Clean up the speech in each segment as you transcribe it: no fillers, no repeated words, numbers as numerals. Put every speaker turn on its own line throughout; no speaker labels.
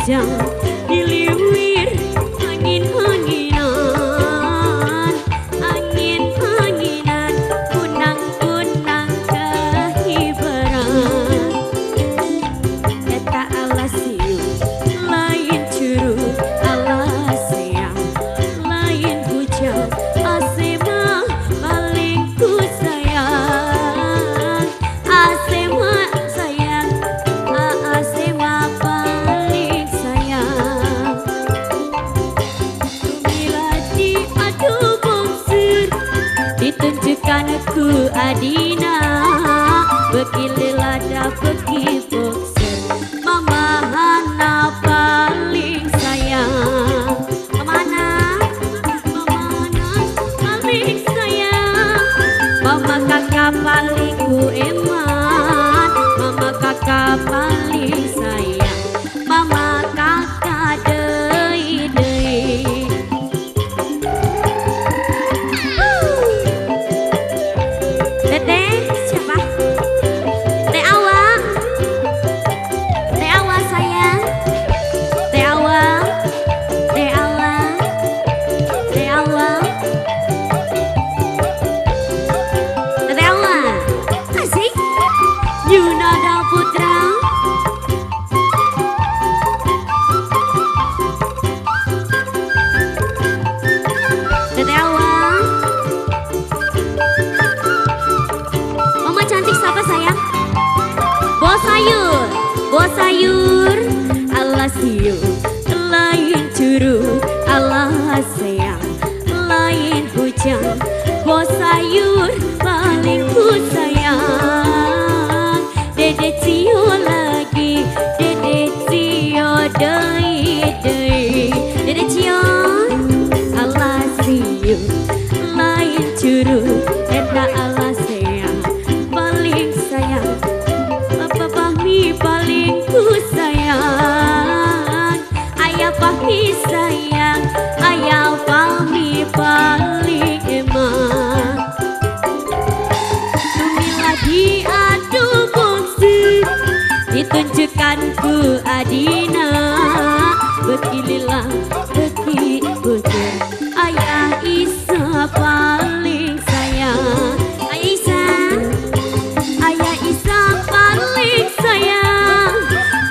bujang diliwir angin-anginan, angin-anginan kunang-kunang kehibaran. Eta alas siu lain curug alas siang lain bujang asema paling ku sayang, asema sayang, asema paling sayang. Bila diadu bongsur ditunjukkan ku adina, beki lada beki boxer mama Hana paling sayang, mama Hana, mama Hana paling sayang, mama kakak paling ku eman, mama kakak paling sayang, mama kakak deui deui. Teteh siapa? Teh Awa, Teh Awa sayang, Teh Awa, Teh Awa, Teh Awa, Teteh Awa, asik. Yunada Putra, Teteh Awa. Mama cantik siapa sayang? Bos sayur, bos sayur, alas siu, lain curug, alas sayang, lain hujan. Bos sayur paling ku sayang, Dede Cio lagi, Dede Cio deui deui, Dede Cio, alas siu, lain curug, eta alas sayang, paling sayang, Papa Fahmi paling ku sayang, Ayah Fahmi sayang, Ayah Fahmi paling eman. Sumila diadu bongsur ditunjukkan ku adina, beki lila beki bongsur Ayah Isa paling sayang, Ayah Isa, Ayah Isa paling sayang,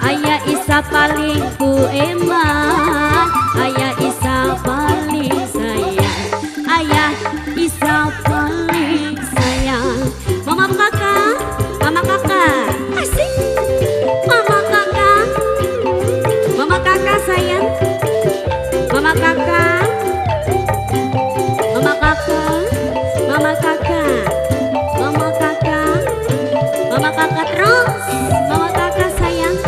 Ayah Isa paling ku eman, Ayah Isa paling sayang, Ayah Isa paling sayang. Mama kakak, mama kakak, asik. Mama kakak, mama kakak sayang, mama kakak, mama kakak, mama kakak, mama kakak, mama kakak terus, mama kakak sayang.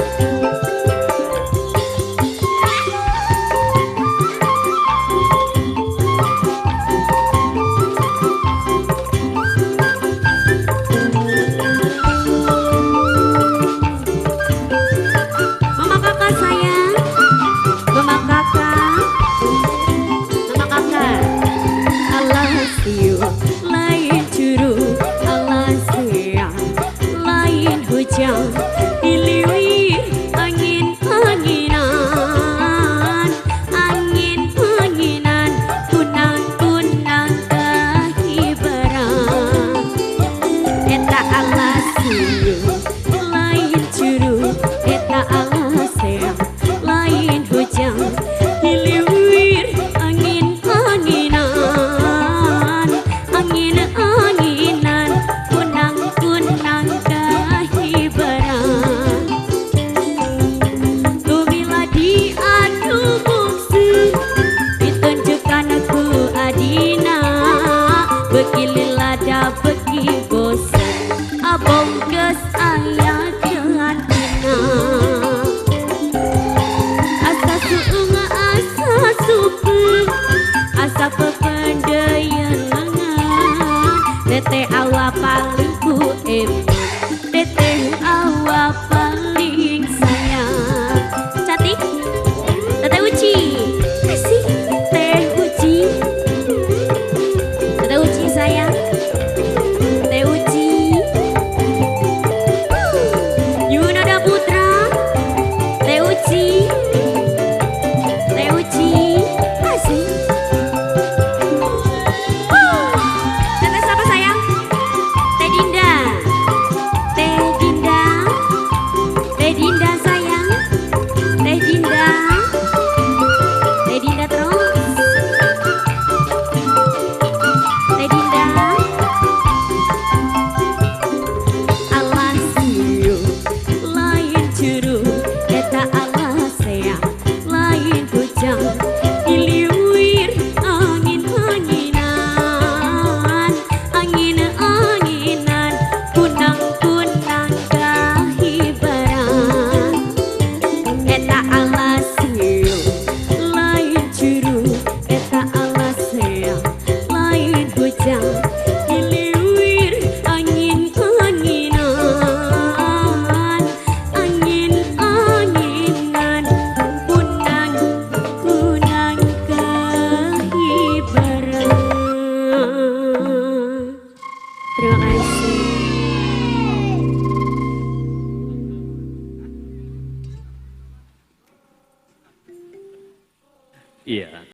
Iya.